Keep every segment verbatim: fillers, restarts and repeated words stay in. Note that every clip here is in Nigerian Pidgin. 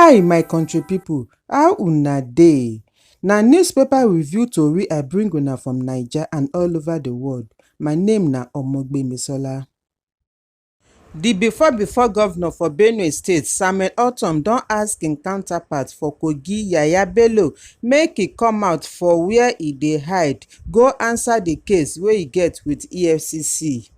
Hi, my country people, how una dey? Na newspaper review tori I bring una from Naija and all over the world. My name na Omogbemisola. The before before governor for Benue State, Samuel Ortom, don ask im counterpart for Kogi, Yaya Bello, make e come out for where e dey hide, go answer the case wey e get with E F C C.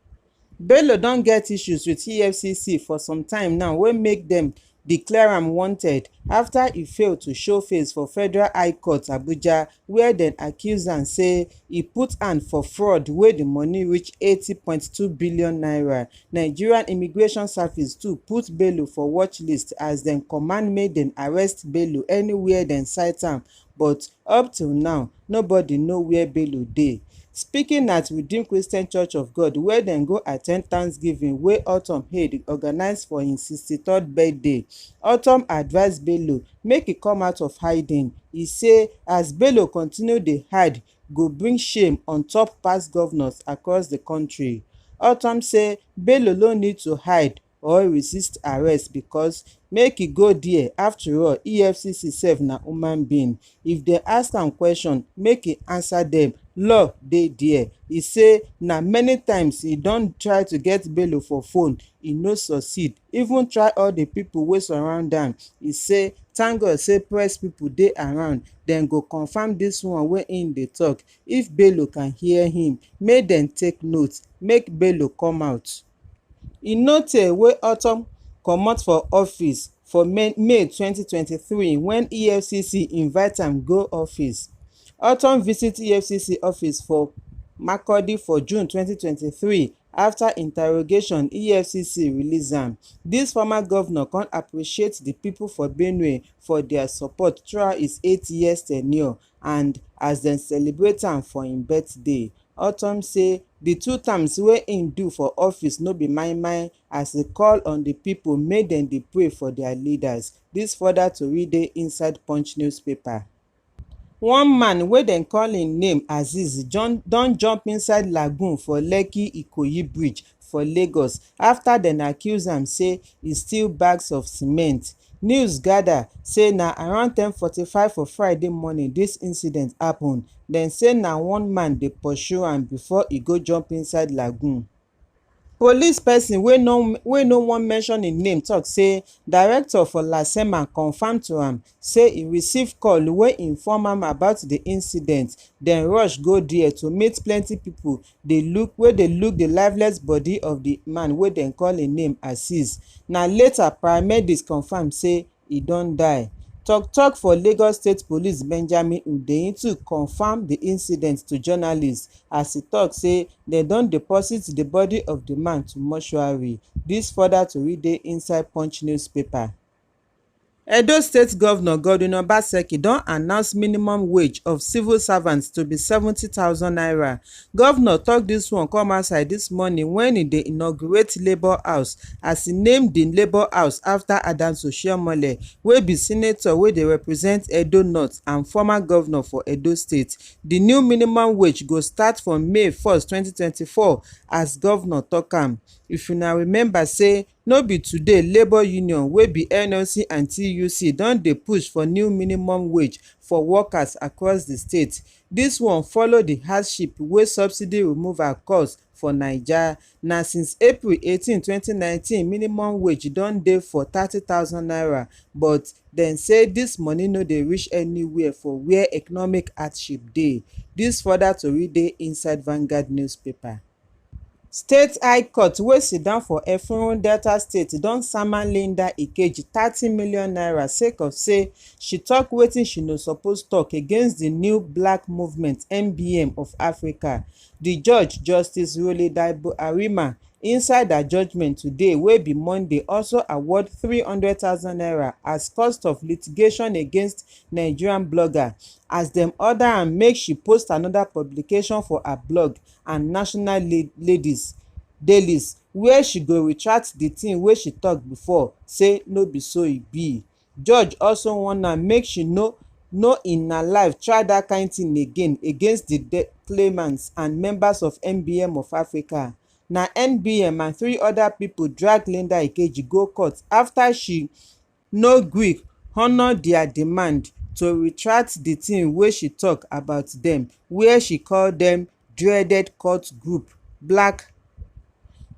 Bello don get issues with E F C C for some time now, wey make dem declare am wanted after e fail to show face for Federal High Court, Abuja, where dem accuse am say e put hand for fraud wey the money reach eighty point two billion naira. Nigerian Immigration Service too put Bello for watch list as dem command make dem arrest Bello anywhere dem sight am, but up till now, nobody know where Bello dey. Speaking at Redeemed Christian Church of God, where dem go attend Thanksgiving wey Ortom Head organize for im sixty-third birthday, Ortom advise Bello make e come out of hiding. E say as Bello continue dey hide, go bring shame on top past governors across the country. Ortom say Bello no need to hide or resist arrest because make e go there, after all, E F C C sef na human being. If dem ask am question, make e answer dem. Law dey there. E say na many times e don try to get Bello for phone, e no succeed. Even try all the people wey surround am. E say thank God say press people dey around, dem go confirm this one wey im dey talk. If Bello can hear him, make dem take note, make Bello come out. E no tey wey Ortom comot for office for May, May twenty twenty-three, when E F C C invite am go office. Ortom visit E F C C office for Makurdi for June twenty twenty-three. After interrogation, E F C C release am. This former governor come appreciate the people for Benue for their support throughout his eight years tenure and as dem celebrate am for im birthday. Ortom say the two terms wey im do for office no be mine mine, as e call on the people make dem dey pray for their leaders. This further tori dey inside Punch newspaper. One man wey dem call im name Azeez John don jump inside lagoon for Lekki Ikoyi Bridge for Lagos after dem accuse am say e steal bags of cement. News gather say na around ten forty-five for Friday morning this incident happen. Dem say na one man dey pursue am before e go jump inside lagoon. Police person wey no wey no wan mention im name talk say director for Lasema confirm to am say e receive call wey inform am about the incident. Dem rush go there to meet plenty people dey look wey dey look the lifeless body of the man wey dem call im name Azeez. Na later paramedics confirm say e don die. Tok tok for Lagos State Police Benjamin Hundeyin too confam di incident to journalists as e tok say dem don deposit di body of di man to mortuary. Dis further tori dey inside Punch newspaper. Edo State Governor Godwin Obaseki don announce minimum wage of civil servants to be seventy thousand naira. Governor tok dis one come outside dis morning wen e dey inaugurate Labour House, as e name di Labour House afta Adams Oshiomhole, wey be senator wey dey represent Edo North and former governor for Edo State. Di new minimum wage go start from May first, twenty twenty-four, as governor tok am. If una remember say no be today, Labour Union wey be N L C and T U C don dey push for new minimum wage for workers across di state. Dis one follow di hardship wey subsidy removal cause for Naija. Na since April eighteen, twenty nineteen, minimum wage don dey for thirty thousand naira, but dem say dis money no dey reach anywhere for where economic hardship dey. Dis further tori dey inside Vanguard newspaper. State High Court wey sit down for Efurun, Delta State, don sama Linda Ikeji thirty million naira sake of say she tok wetin she no suppose tok against di new black movement, M B M of Africa. Di judge, Justice Rolly Daibu Arima, inside her judgment today, wey be Monday, also award three hundred thousand naira as cost of litigation against Nigerian blogger, as dem order am make she post another publication for her blog and national la-, ladies dailies, where she go retract the thing wey she talk before, say no be so e be. Judge also warn am make she no, no in her life try that kind thing again against the de-, claimants and members of M B M of Africa. Na M B M and three other people drag Linda Ikeji go court after she no gree honour dia demand to retract di tin wey she tok about dem, wia she call dem dreaded cult group, black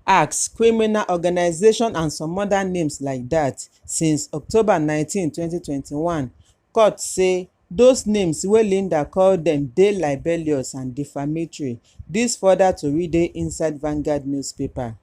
axe, criminal organisation and some oda names like dat. Since October nineteen, twenty twenty-one, court say those names wey Linda call dem dey libellous and defamatory. Dis further tori dey inside Vanguard newspaper.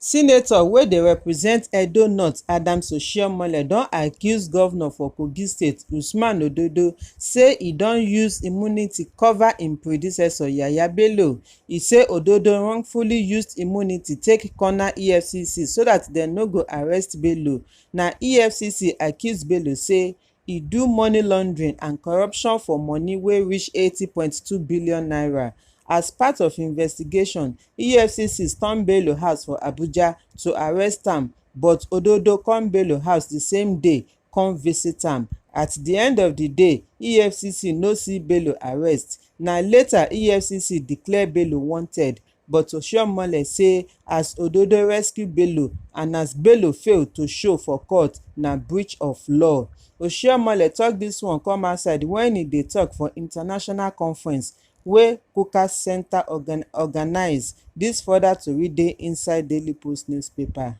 Senator wey dey represent Edo North, Adams Oshiomhole, don accuse governor for Kogi State, Usman Ododo, say e don use immunity cover im predecessor, Yahaya Bello. E say Ododo wrongfully used immunity take corner E F C C so dat dem no go arrest Bello. Na E F C C accuse Bello say e do money laundering and corruption for money wey reach eighty point two billion naira. As part of investigation, E F C C storm Bello house for Abuja to arrest am, but Ododo come Bello house di same day come visit am. At di end of di day, E F C C no see Bello arrest. Na later E F C C declare Bello wanted, but Oshiomhole say as Ododo rescue Bello and as Bello fail to show for court, na breach of law. Oshiomhole tok dis one come outside wen e dey tok for international conference wey Kukah Centre organise. Dis further tori dey inside Daily Post newspaper.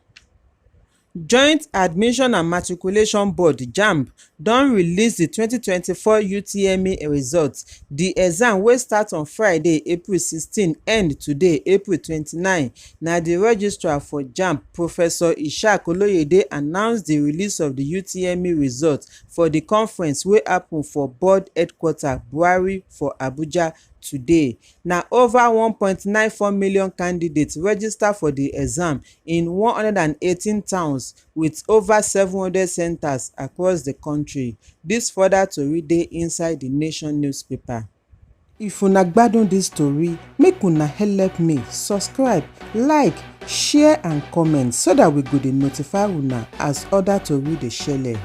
Joint Admission and Matriculation Board, JAMB, don release di twenty twenty-four U T M E results. Di exam, wey start on Friday, April sixteen, end today, April twenty-nine. Na di registrar for JAMB, Professor Ishaq Oloyede, announce di release of di U T M E results for di conference wey happen for board headquarter, Buhari, for Abuja today. Na over one point nine four million candidates register for di exam in one hundred and eighteen towns, with over seven hundred centres across di kontri. Dis further tori dey inside di Nation newspaper. If una gbadun dis tori, make una helep me subscribe, like, share and comment so dat we go dey notify una as oda tori dey shele.